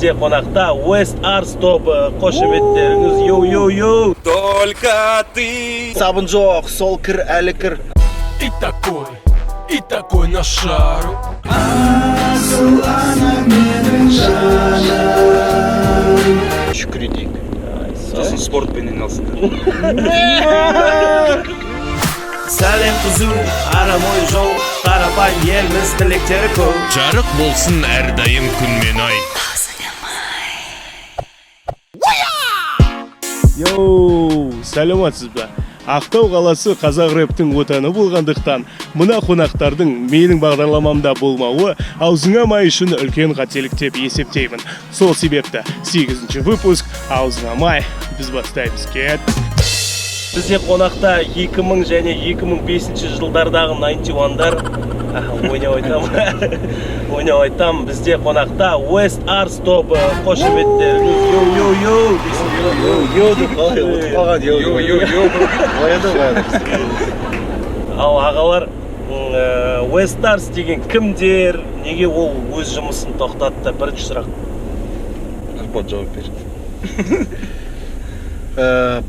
Бізде қонақта West Arts тобы. Қошеметтеріңіз, йоу, йоу, йоу. Только ты. Сабын жоқ, сол кір әлі кір. И такой на шару. Шүкір етейік. Сосын спортпен айналысыңдар. Сәлем түзу, арам ой жол, қарапайым елміз, тілектері көп. Жарық болсын әрдайым күн мен ай. Йоу, сәлеметсіз бе? Ақтау қаласы қазақ рэптің отаны болғандықтан, мына қонақтардың менің бағдарламамда болмауы аузыңа май үшін үлкен қателік деп есептеймін. Сол себепті 8-ші выпуск аузыңа май біз бастаймыз. Кет. Бізде қонақта 2000 және 2005 жылдардағы 91-дар. Ойнап айтам. Ойнап айтам. Бізде қонақта West Arts тобы. Қошеметтеріңіз, йоу, йоу, йоу дейсің. Йоу, йоу деп қалай ұмытып қалған, йоу, Йоу, йоу, йоу. Оянды, оянды. Ал ағалар, West Arts деген кімдер? Неге ол өз жұмысын тоқтатты? Бірінші сұрақ. Нұрбол жауап бер.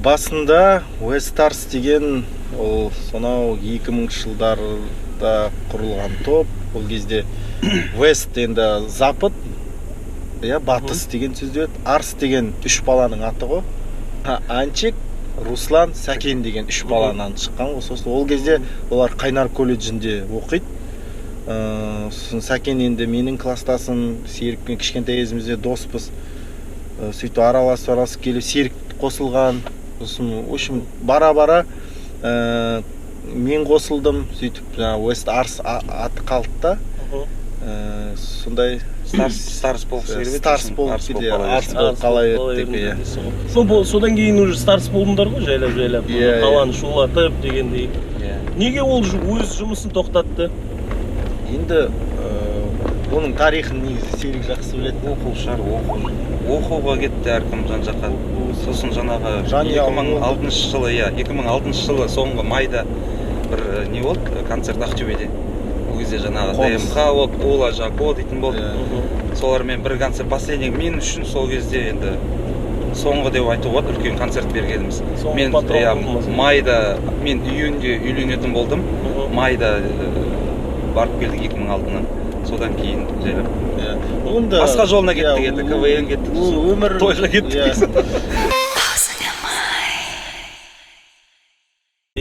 Басында West Arts деген ол сонау 2000 жылдарда құрылған топ. Ол кезде West енді запад, иә, батыс деген сөз еді. Арс деген үш баланың аты ғой. Анчик, Руслан, Сәкен деген үш баланан шыққан ғой. Сосын ол кезде олар Қайнар колледжінде оқиды. Сосын Сәкен енді менің класстасым, Серікпен кішкентай кезімізде доспыз. Сөйтіп араласып келіп Серік қосылған. Сосын, в общем, бара-бара, мен қосылдым. Сөйтіп жаңағы West Arts аты қалды да. Сондай Старс болғысы келіп еді, Старс сосын болып Арс болып кетті, қала Арс берді. болып қала берді, иә. Ну, бұл содан кейін уже Старс болдыңдар ғой, жайлап-жайлап. Иә, иә. Қаланы шулатып дегендей. Иә. Неге ол өз жұмысын тоқтатты? Енді, оның тарихын негізі Серік жақсы біледі. Оқу шығар, оқу. Оқуға кетті әркім жан жаққа. Сосын жаңағы Жанұя екі мың алтыншы жылы, иә, 2006 жылы соңғы майда бір не болды, концерт Ақтөбеде. Ол кезде жаңағы Қоныс. ДМХ болды, Ола Жако дейтін болды. Иә. Солармен бір концерт, последний мен үшін сол кезде енді соңғы деп айтуға болады, үлкен концерт бергеніміз. Соңғы Мен, патрон иә, болды ма? майда, мен июньде үйленетін болдым. Майда, барып келдік 2006-ны. Содан кейін жайлап. Иә. Онда Басқа жолына кеттік иә, енді, КВН кеттік, ол сосын өмір тойға кеттік иә. дейсің.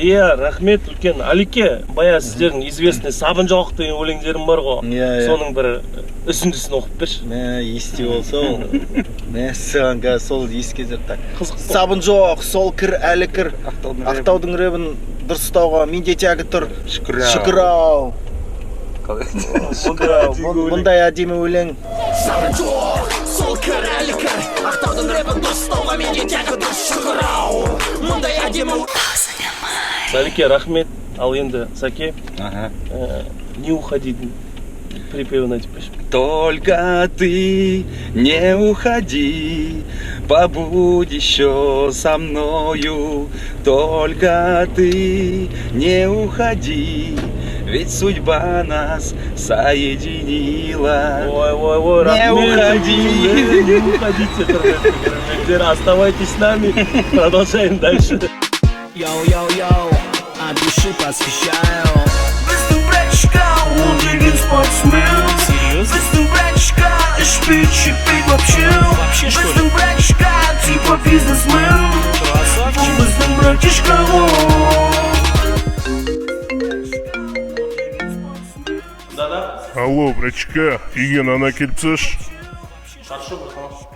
Иә, рахмет үлкен. Алике, бая сіздердің известный сабын жоқ деген өлеңдерім бар ғой. Иә, иә. Соның бір үзіндісін оқып берші. Мә, есте болса ол. Мә, саған қазір сол еске түсіп так. Қызық қой. Сабын жоқ, сол кір әлі кір. Ақтаудың рэбін. Ақтаудың рэбін дұрыстауға менде тягі тұр. Шүкір ау. Шүкір ау. Қалай? Шүкір ау. Бұндай әдемі өлең. Сабын жоқ, сол кір әлі кір. Ақтаудың рэбін дұрыстауға менде тягі тұр. Шүкір ау. Мұндай әдемі Сәлике, рахмет. Ал енді, Сәке, Аха. Не уходи припевін айтып берші. Только ты не уходи, побудь еще со мною. Только ты не уходи, ведь судьба нас соединила. Ой, ой, ой, Не рахмет. уходи. Не уходите, құрметті көрермендер. Оставайтесь с нами. Продолжаем дальше. Йоу, йоу, йоу, от души посвящаю. Біздің братишка, ол деген спортсмен. Серьезно? Біздің братишка, ішпейді, шекпейді вообще. Вообще, что ли? Біздің братишка, типа бизнесмен. Красавчик. Бұл біздің братишка ғой. Да-да. Алло, братишка, үйге нан әкеліп тасташы. Хорошо, братан.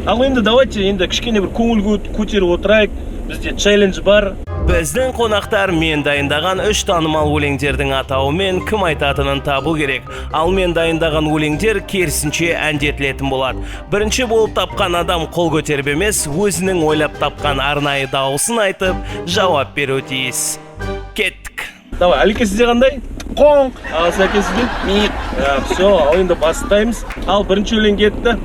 Ал енді давайте енді кішкене бір көңіл көтеріп отырайық. Бізде челлендж бар. Біздің қонақтар мен дайындаған үш танымал өлеңдердің атауымен кім айтатынын табу керек. Ал мен дайындаған өлеңдер керісінше әндетілетін болады. Бірінші болып тапқан адам қол көтеріп емес, өзінің ойлап тапқан арнайы дауысын айтып, жауап беруі тиіс. Кеттік. Давай, Алике, сізде қандай? Қоң. Ал Сәке, сізде? Миық. Все, ал енді бастаймыз. Ал бірінші өлең кетті.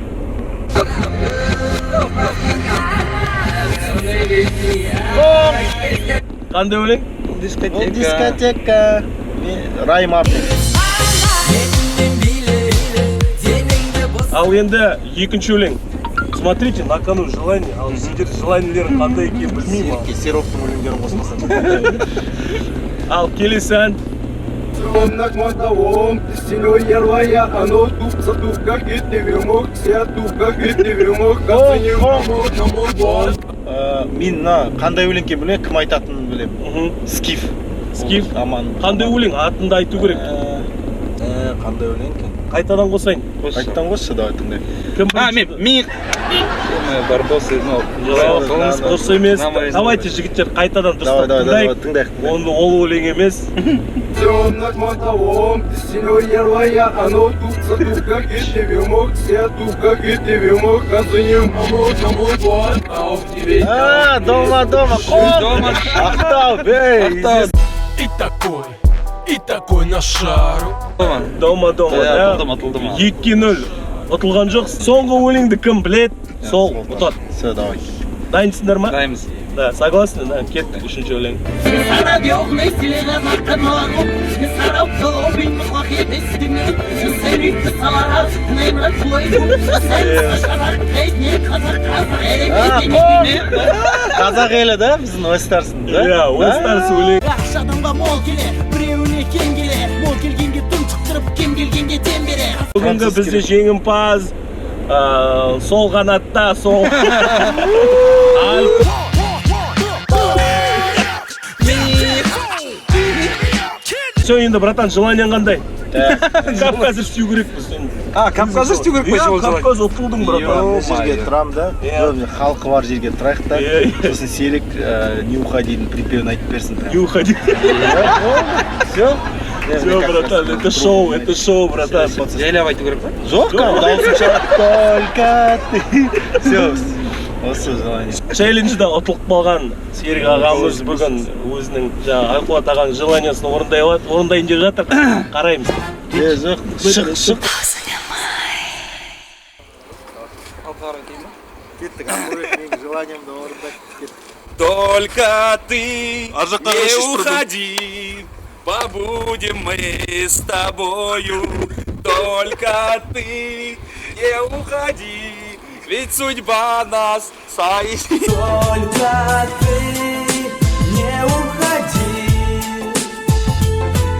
Қандай өлең? Дискотека. Ол дискотека. Рай Мартин. Ал енді екінші өлең. Смотрите, на кону желание. Ал сендер желаниелерің қандай екенін білмеймін. Серікке Серовтың өлеңдерін қосмасаң. Ал келесі ән. Мен мына қандай өлең екенін білмеймін, кім айтатынын білемін. Скиф. Скиф. Аман. Қандай өлең? Атын да айту керек. Қандай өлең екен? Қайтадан қосайын. Қайтадан қосшы, давай тыңдайық. Кім А, бірінші? мен барбосы, ну, Жоқ, дұрыс емес. Намайыз. Давайте, жігіттер, қайтадан Давай, дұрыстап давай, давай, тыңдайық. тыңдайық. Тыңдайық. Оны ол өлең емес. А, дома, дома, қол. Дома. Ақтау, бей. Ақтау. И такой, и такой на шару. Дома. Дома, дома, Иә, да? ұтылдым, ұтылдым. 2-0. Ұтылған жоқ. Соңғы өлеңді кім біледі, сол ұтады. Все, давай. Дайынсыңдар ма? Дайынбыз. Да, согласны? Да, кеттік үшінші өлең. А, қол. Қазақ елі да, біздің Westarсың, да? Иә, Westars өлең. Жақсы адамға мол келер, біреуіне кем келер. Мол келгенге тұншықтырып, кем келгенге дем берер. Бүгінгі бізде жеңімпаз сол қанатта сол. Аль. Все, енді, братан, желаниең қандай? Кап қазір істеу керекпіз енді. А, кап қазір істеу керек қой, Иә, сол кап желание. қазір ұтылдың, братан. Мына жерге тұрам да, Иә. жоқ, мен халқы бар жерге тұрайық та. Иә, иә. Сосын Серік не уходидің припевін айтып берсін прям. Не уходи. Все? Все, братан, это шоу, это шоу, братан. Жайлап айту керек па? Жоқ, кәдімгі дауысым шығады. Только ты. Все, осы желание. Челленджда ұтылып қалған Серік ағамыз бүгін өзінің жаңағы Айқуат ағаның желаниясын орындай алады, орындайын деп жатыр. Қараймыз. Е, жоқ, шық, шық. Кеттік, Ақылбек, менің желаниемді орындап кеттік. Только ты не уходи, побудем мы с тобою. Только ты не уходи, ведь судьба нас соединит. Только ты не уходи,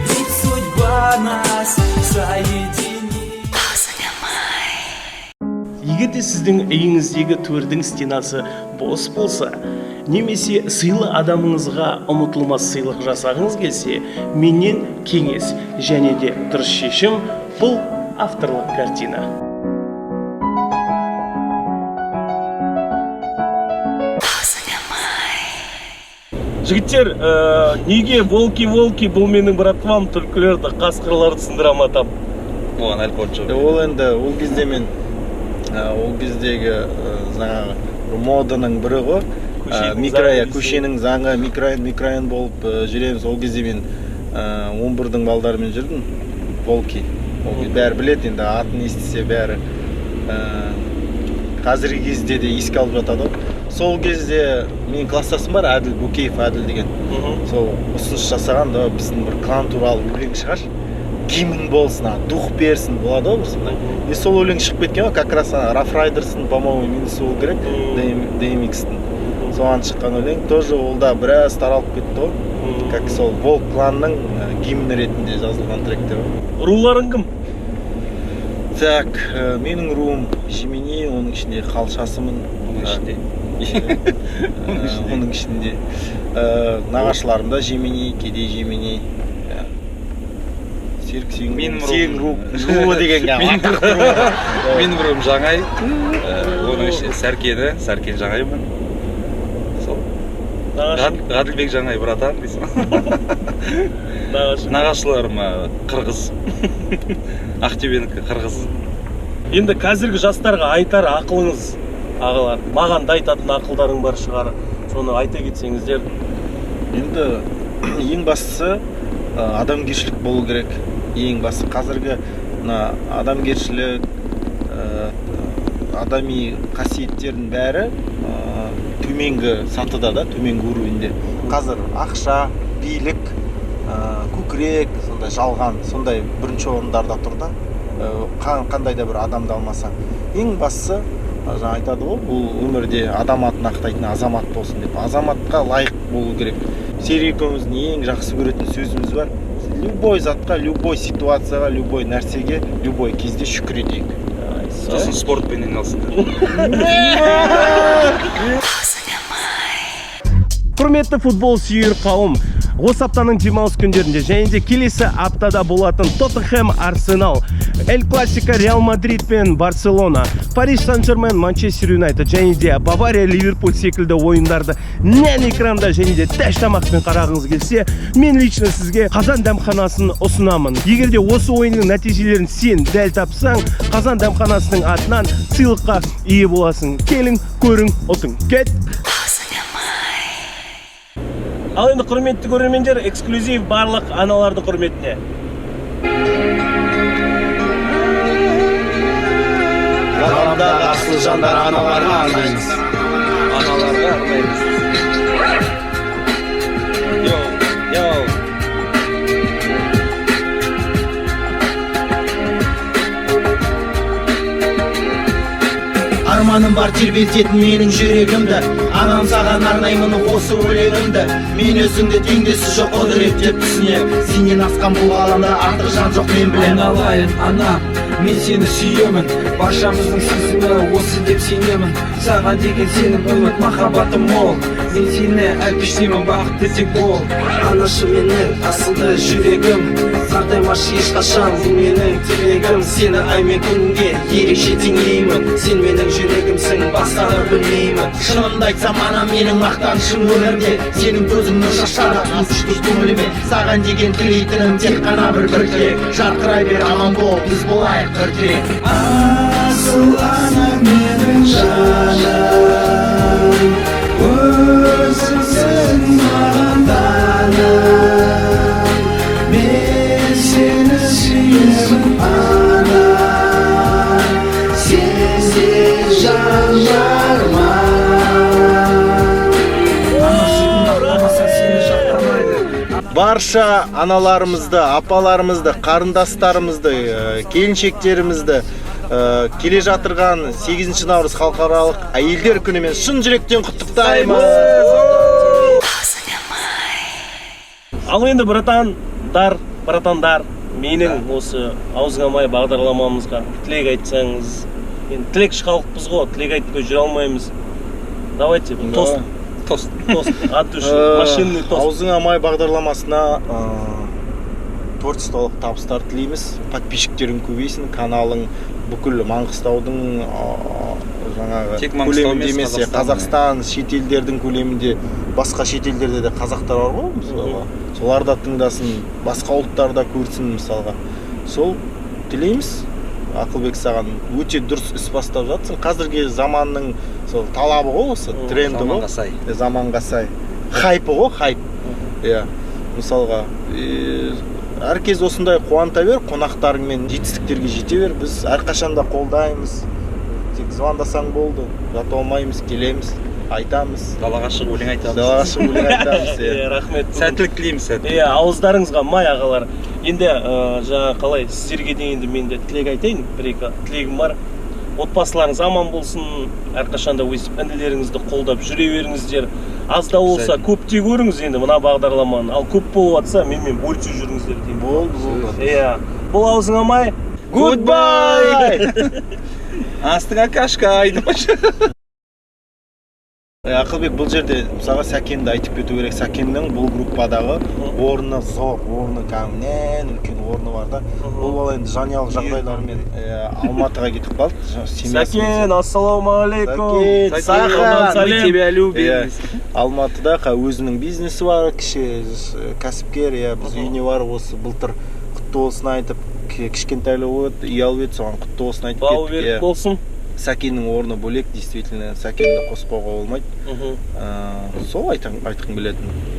ведь судьба нас соединит. Егер де сіздің үйіңіздегі төрдің стенасы бос болса, немесе сыйлы адамыңызға ұмытылмас сыйлық жасағыңыз келсе, менен кеңес және де дұрыс шешім — бұл авторлық картина. Жігіттер, неге волки, волки, бұл менің братвам, түлкілерді, қасқырларды сындырам атам? Оған әлі қуат жоқ. Ол енді ол кезде мен ол кездегі жаңағы бір моданың бірі ғой. Көшенің Микро, иә, заңы. Көшенің заңы, микрорайон, микрорайон болып жүреміз. Ол кезде мен 11-дің балдарымен жүрдім. Волки. Ол бәрі біледі енді, атын естісе бәрі. Қазіргі кезде де еске алып жатады ғой. Сол кезде менің класстасым бар, Әділ Бөкеев, Әділ деген. Сол ұсыныс жасаған да, біздің бір клан туралы өлең шығаршы, гимн болсын, а, дух берсін, болады ғой бір сондай. И сол өлең шығып кеткен ғой, как раз ана Раф Райдерстің, по моему, минусы болу керек, DMX-тің. Соған шыққан өлең тоже, ол да біраз таралып кетті ғой, как сол Волк кланның гимні ретінде жазылған тректер ғой. Руларың кім? Так, менің руым Жемени, оның ішінде қалшасымын. Оның ішінде. Оның ішінде нағашыларым да Жемени, кедей Жемени. Иә. Серік, сенің Менің сенің руым- руы деген Менің атақты ру. Менің руым Жаңай, оның ішінде Сәркені, Сәркен Жаңаймын. Сол. Нағашы? Ғаділбек Жаңай, братан дейсің. Нағашы? Нағашыларым қырғыз. Ақтөбенікі, қырғыз. Енді қазіргі жастарға айтар ақылыңыз, ағалар, маған да айтатын ақылдарың бар шығар, соны айта кетсеңіздер. Енді ең бастысы адамгершілік болу керек. Ең басты қазіргі мына адамгершілік, адами қасиеттердің бәрі төменгі сатыда да, төменгі уровеньде. Қазір ақша, билік, көкірек, сондай жалған, сондай бірінші орындарда тұр да. Қандай да бір адамды алмасаң, ең бастысы, жаңа айтады ғой, бұл өмірде адам атын ақтайтын азамат болсын деп, азаматқа лайық болу керек. Серік екеуміздің ең жақсы көретін сөзіміз бар: любой затқа, любой ситуацияға, любой нәрсеге, любой кезде шүкір етейік. Сосын спортпен айналысыңдар. Құрметті футбол сүйер қауым, осы аптаның демалыс күндерінде және де келесі аптада болатын Тоттенхэм Арсенал, Эль Классика Реал Мадрид пен Барселона, Париж Сан-Жермен Манчестер Юнайтед және де Бавария Ливерпуль секілді ойындарды нән экранда және де тәш тамақпен қарағыңыз келсе, мен лично сізге Қазан дәмханасын ұсынамын. Егер де осы ойынның нәтижелерін сен дәл тапсаң, Қазан дәмханасының атынан сыйлыққа ие боласың. Келің, көрің, ұтың. Кет! Ал енді, құрметті көрермендер, эксклюзив барлық аналардың құрметіне. Ғаламдағы асыл жандар аналарға арнаймыз. Аналарға арнаймыз. Йоу, йоу. Арманым бар тербететін менің жүрегімді. Анам, саған арнаймын осы өлеңімді. Мен өзіңді теңдесі жоқ құдірет деп түсінем. Сенен асқан бұл ғаламда артық жан жоқ, мен білем. Айналайын анам, мен сені сүйемін. Баршамыздың сезімі осы деп сенемін. Саған деген сенім, үміт, махаббатым мол. Мен сені әлпештеймін, бақытты тек бол. Анашы, менің асылды жүрегім, қартаймашы ешқашан, бұл менің тілегім. Сені ай мен күнге ерекше теңеймін. Сен менің жүрегімсің, басқаны білмеймін. Шынымды айтсам, анам менің мақтанышым өмірде. Сенің көзің нұр шашады күшті көңіліме. Саған деген тілейтінім тек қана бір тілек: жарқырай бер, аман бол, біз болайық бір тірек. Асыл анам, менің жаным, өзіңсің маған тәнім. Мен сені сүйемін, анам, сенсіз жан жарман. Ана сүтін ақтамаса, сені жақтамайды. Барша аналарымызды, апаларымызды, қарындастарымызды, келіншектерімізді келе жатырған 8 наурыз халықаралық әйелдер күнімен шын жүректен құттықтаймыз. Ал енді, братандар, братандар, менің осы «Аузыңа май» бағдарламамызға тілек айтсаңыз. Енді тілекші халықпыз ғой, тілек айтпай жүре алмаймыз. Давайте тост. Тост. Тост от души, машинный тост. «Аузыңа май» бағдарламасына творчестволық табыстар тілейміз. Подписчиктерің көбейсін, каналың бүкіл Маңғыстаудың жаңағы Тек Маңғыстау көлемінде емес, емес, Қазақстан. Қазақстан, шетелдердің көлемінде, басқа шетелдерде де қазақтар бар ғой, мысалға, солар да тыңдасын, басқа ұлттар да көрсін, мысалға. Сол тілейміз. Ақылбек, саған өте дұрыс іс бастап жатсың. Қазіргі заманның сол талабы ғой осы, тренді ғой. Заманға сай. Заманға сай, хайпы ғой, хайп, иә. Мысалға, әркез осындай қуанта бер, қонақтарыңмен жетістіктерге жете бер. Біз әрқашанда қолдаймыз, тек звондасаң болды, жатып алмаймыз, келеміз, айтамыз. Далаға шығып өлең айтамыз. Далаға шығып өлең айтамыз, иә. Иә, рахмет. Сәттілік тілейміз, сәттілік. Иә, ауыздарыңызға май, ағалар. Енді жаңа қалай, сіздерге де енді мен де тілек айтайын, бір екі тілегім бар. Отбасыларыңыз аман болсын, әрқашанда өстіп інілеріңізді қолдап жүре беріңіздер. Аз да болса, көп те көріңіз енді мына бағдарламаны, ал көп болып жатса, менімен бөлісе жүріңіздер деймін. Болды, болды. Иә, бұл «Аузыңа май». Goodbye. Астыңа кашка айтпашы. Ақылбек, бұл жерде мысалға Сәкенді айтып кету керек. Сәкеннің бұл группадағы орны зор, орны кәдімгіден үлкен орны бар да. Бұл бала енді жанұялық жағдайлармен Алматыға кетіп қалды семьясымен. Сәкен, ассалаумағалейкум. Сәкен, Сахан, Сахан. Мы сәлем. тебя любим. Иә. Алматыда өзінің бизнесі бар, кіші кәсіпкер, иә. Біз үйіне барып, осы былтыр құтты болсын айтып, кішкентайлау еді, үй алып еді, соған құтты болсын айтып Бауы кеттік, берік иә. болсын. Сәкеннің орны бөлек, действительно, Сәкенді қоспауға болмайды. Сол айтқым келетін.